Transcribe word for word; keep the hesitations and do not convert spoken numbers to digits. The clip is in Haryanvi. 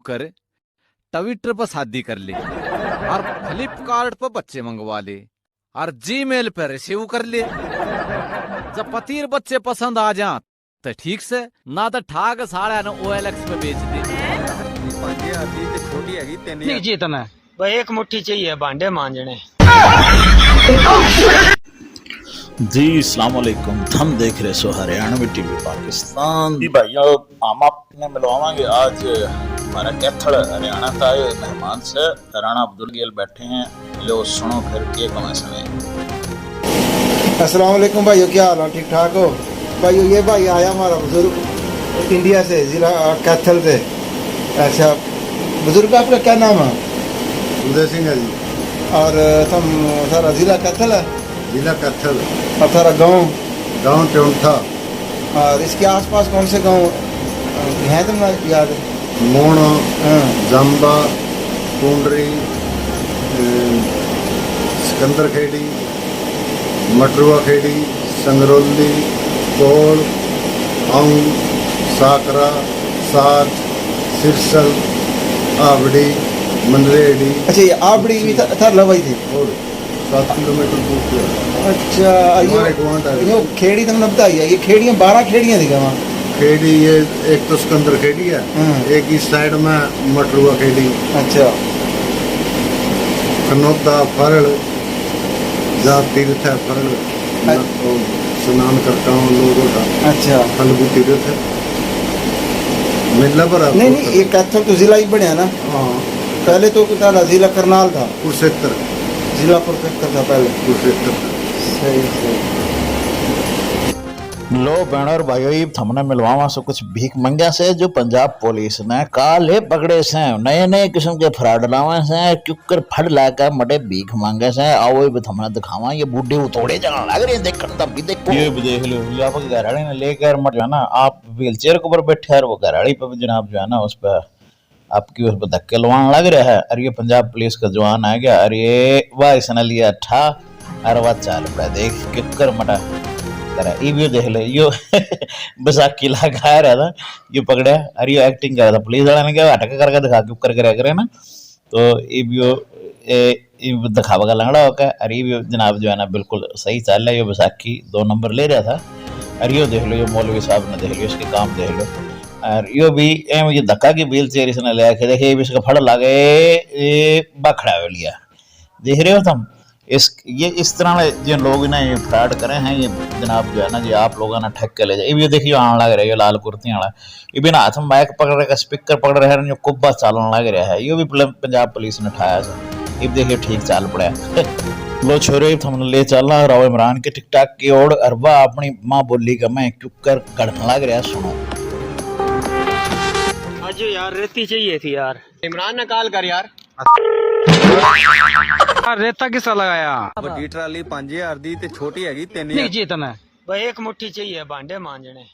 कर ट्विटर पर शादी कर ले और फ्लिपकार्ट पर बच्चे मंगवा ले और जीमेल पर रिसीव कर ले। जब पति और बच्चे पसंद आ जा तो ठीक से, ना तो ठाक सारा ने ओएलएक्स पे बेच दे। पांच हजार दी ते छोटी हैगी तीन हजार। नहीं जी, तने भाई एक मुट्ठी चाहिए भांडे मांजने। जी, अस्सलाम वालेकुम। थम देख रहे सो हरियाणवी टीवी पाकिस्तान। जी भाइयों, हम आपने मिलवावांगे आज हमारा कैथल हरियाणा का आए हुए मेहमान से राणा अब्दुल गेल बैठे हैं। लो सुनो फिर के कमें समय। अस्सलाम वालेकुम भाइयों, क्या हाल है? ठीक ठाक हो? भाइयों, ये भाई आया हमारा बुजुर्ग इंडिया से, जिला, अ, कैथल से। अच्छा, बुजुर्ग, आपका क्या नाम है? उदय सिंह है जी। और, अ, तुम, सारा जिला कैथल है? जिला कैथल। और सारा गांव? गांव टेउंठा। और इसके आसपास कौन से गांव, अ, हैं तुमने याद? मोहना, हाँ। जाम्बा, कुंडरी, अ, सिकंदर खेड़ी, मटरुआ खेड़ी, संगरोली, कोल, आऊं, साकरा, साच, सिरसल, आबड़ी, मंदरेड़ी। अच्छा, ये आबड़ी भी था, था लवाई थी? और सात किलोमीटर दूर पे है। अच्छा, ये हमारे गुआंढ है। ये खेड़ी तुमने बताई है, ये खेड़ियाँ, बारह खेड़ियाँ थी क्या वहाँ? खेड़ी ये एक तो सिकंदर खेड़ी है, हाँ। एक इस साइड में मटरुआ खेड़ी। अच्छा। खनौदा, फरल, जहाँ तीर्थ है फरल, अच्छा। तो स्नान करता हूँ लोगों का। अच्छा। फल्गु तीर्थ है। मेला भरा नहीं, नहीं, ये कैथल तो जिला ही बनया ना? हाँ। पहले तो तुम्हारा जिला करनाल था। कुरुक्षेत्र। जिला कुरुक्षेत्र था पहले। कुरुक्षेत्र। सही, सही। लो बहनों और भाइयों, इब थमने मिलवावा से कुछ भीख मंगिया से जो पंजाब पुलिस ने काल ही पकड़े से। नए नए किस्म के फ्रॉड लावे से, क्यूकर फड़ लाकर मटे भीख मांगे से। आओ इब थमने दिखावा, ये बूढ़े उतोड़े जान लग रहे हैं, देखण तम भी देखो। ये भी देख लो, ये आपके घर वाले ने लेकर मट जो है ना, आप व्हीलचेयर के ऊपर बैठे और वो घर वाली पे भी जनाब जो है ना उस पर आपकी उस पर धक्के लवान लग रहा है। अरे ये पंजाब पुलिस का जवान आ गया, अरे वाह इसने लिया ठा, अरे वाह चाल पड़ा, देख क्यूकर मटा करे। ये भी देख ले, यो बैसाखी लगा रहा था, यो पकड़ा, अरे यो एक्टिंग कर रहा था, पुलिस वाला ने क्या हटक करके दिखा, क्यूकर करे करे ना, तो ये भी यो, ए, ये दिखावा का लंगड़ा होकर, अरे ये भी जनाब जो है ना बिल्कुल सही चाल है, यो बैसाखी दो नंबर ले रहा था, अरे यो देख लो, यो मौलवी साहब ने देख लो, इसके काम देख लो। और यो भी एम ये धक्का की व्हील चेयर इसने ले आके देखे, ये भी इसका फड़ लागे, ये बखड़ा हो लिया। देख रहे हो तुम, इस, ये इस तरह वाले जो लोग ना ये फ्रॉड करे हैं, ये जनाब जो है ना जी, आप लोगों ने ठग के ले जाए। ये भी देखियो आने लग रहे, ये लाल कुर्ती वाला, ये बिना हाथ में माइक पकड़ रखा, स्पीकर पकड़ रहे हैं, जो कुब्बा चालन लग रहा है, ये भी पुल-, पंजाब पुलिस ने उठाया था। ये देखियो ठीक चाल पड़ा। लो छोरे, थमने ले चलना राव इमरान के टिकटॉक की ओर, अरबा अपनी माँ बोली का मैं कर घड़न लग रहा, सुनो। आज यार रेती चाहिए थी यार। इमरान ने कॉल कर यार। यार रेता किसा लगाया? बड़ी ट्राली पांच हजार दी ते छोटी हैगी तीन हजार। नहीं जी तने। भाई एक मुट्ठी चाहिए भांडे मांजने।